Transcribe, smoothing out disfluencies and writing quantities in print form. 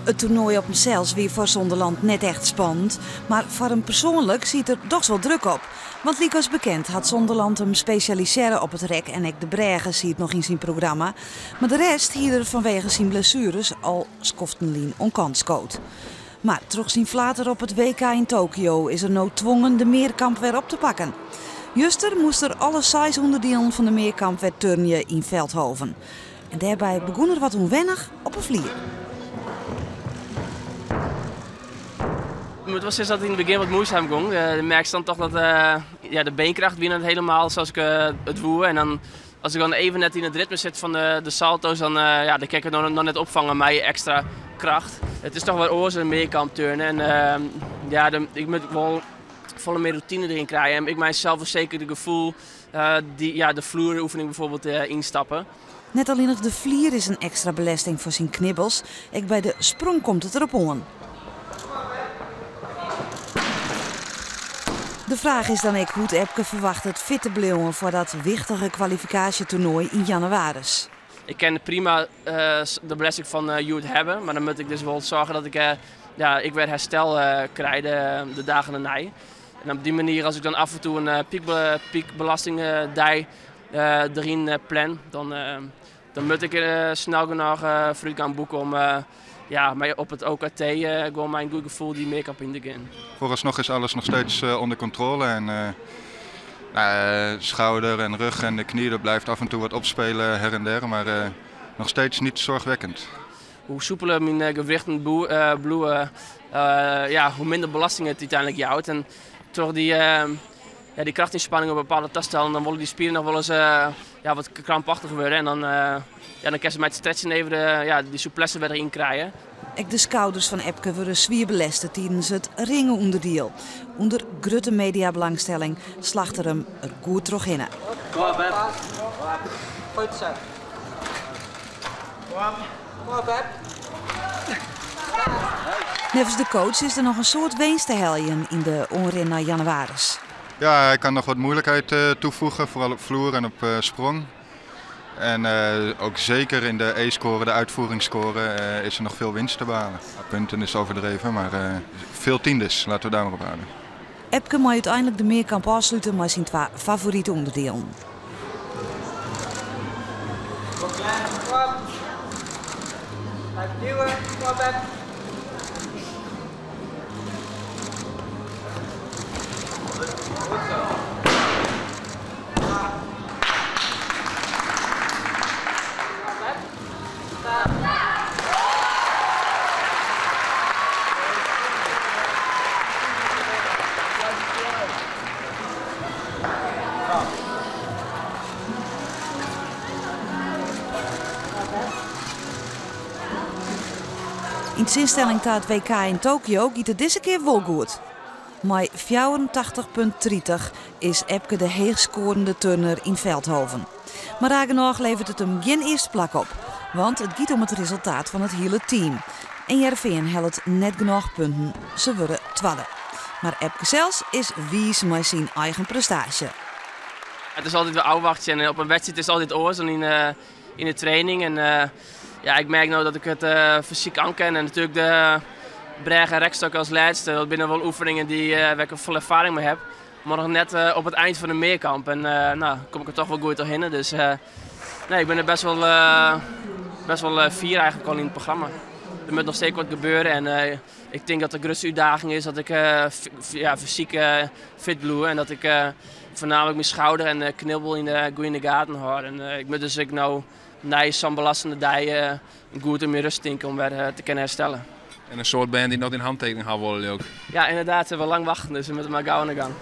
It toernoai op himsels wie foar Zonderland net echt spannend, mar foar him persoanlik siet der dochs wol druk op. Want lykas bekend hat Zonderland him spesjalisearre op it rek en ek de brêge siet noch yn syn programma. Mar de rest hie er fanwege syn blessueres al skoften lyn oan kant skood. Mar troch syn flater op it WK yn Tokio is er no twongen de mearkamp wer op te pakken. Juster moast er alle seis ûnderdielen fan de mearkamp wer turnje yn Veldhoven. En dêrby begûn er wat ûnwennich op 'e flier. Ik moet wel zeggen dat het in het begin wat moeizaam ging. Je merkt dan toch dat ja, de beenkracht wie net helemaal zoals ik het woe. En dan, als ik dan even net in het ritme zit van de salto's, dan, ja, dan kan ik het nog net opvangen met extra kracht. Het is toch wel oars een meerkamp turnen. En ja, ik moet wel volle meer routine erin krijgen. En ik mijn zelfverzekerde gevoel, die, ja, de vloeroefening bijvoorbeeld instappen. Net allinnich de flier is in ekstra belesting foar syn knibbels, ek by de sprong komt it derop oan. De fraach is dan ek hoe't Epke ferwachtet fit te bliuwen foar dat wichtige kwalifikaasjetoernoai yn jannewaris. Ik kin prima de belesting fan hjoed hawwe, mar dan moat ik dus wol soargje dat ik, ja, ik wer herstel krij de dagen dernei. En op dy manier, as ik dan af en toe in piekbelasting dei deryn plan, dan moet ik snel genoch vooruitgang boeken om, ja, mij op het OKT gewoon mijn goed gevoel die meerkamp in te gaan. Vooralsnog is alles nog steeds onder controle en schouder en rug en de knie, dat blijft af en toe wat opspelen her en der, maar nog steeds niet zorgwekkend. Hoe soepeler mijn gewrichten bloeien, ja, hoe minder belasting het uiteindelijk jouwt. En toch die, ja, die krachtinspanning op bepaalde taststellen, dan worden die spieren nog wel eens ja, wat krampachtig worden. En dan, ja, dan kan ze met stretchen even de, ja, die souplesse weer erin krijgen. Ek de skouders fan Epke wurde swier belêste tidens it ringe-ûnderdiel. Under grutte mediabelangstelling slacht er him der goed trochhinne. Kom op, Beb. Goed zo. Kom op. Kom op, Beb. Neffens de coach is der noch in soad winst te heljen yn de oanrin nei jannewaris. Ja, hij kan nog wat moeilijkheid toevoegen, vooral op vloer en op sprong. En ook zeker in de E-score, de uitvoeringsscore, is er nog veel winst te behalen. Punten is overdreven, maar veel tiendes, laten we daar maar op houden. Epke mei úteinlik de mearkamp ôfslute mei syn twa favorite ûnderdielen. Kom Glenn, kom op. Blijf duwen, kom op Beb. Goed zo. Kom op Beb. Staan. Yn tsjinstelling ta it WK yn Tokio giet it dizze kear wol goed. Mei 84,30 is Epke de heechstskoarende turner yn Veldhoven. Mar raar genôch leveret it him gjin earste plak op, want it giet om it resultaat fan it hiele team. En Hearrenfean hellet net genôch punten, se wurde twadde. Mar Epke sels is wiis mei syn eigen prestaasje. It is altyd wer ôfwachtsjen en op in wedstriid is it altyd oars dan yn de training. En ja, ik merk no dat ik it fysyk oan kin en natuerlik de brêge en rekstok as lêste. Dat binne wol oefeningen wêr't ik folle erfaring mei haw. Mar noch net op it ein fan de mearkamp. En no, kom ik der toch wol goed trochhinne. Dus nee, ik bin der best wol fier eigentlik al yn it programma. Der moat noch steeds wat gebeure en ik tink dat de grutste útdaging is dat ik, ja, fysyk fit bliuw en dat ik foarnaamlik myn skouder en de knibbel goed yn de gaten hâld. En ik moat dus ek no nei sa'n belêstende dei goed om myn rêst tinke om wer te kinnen herstelle. En in soad bern dy't noch dyn hantekening ha wolle ook. Ja, ynderdaad, se wolle lang wachtsje, dus we moatte mar gau oan de gong.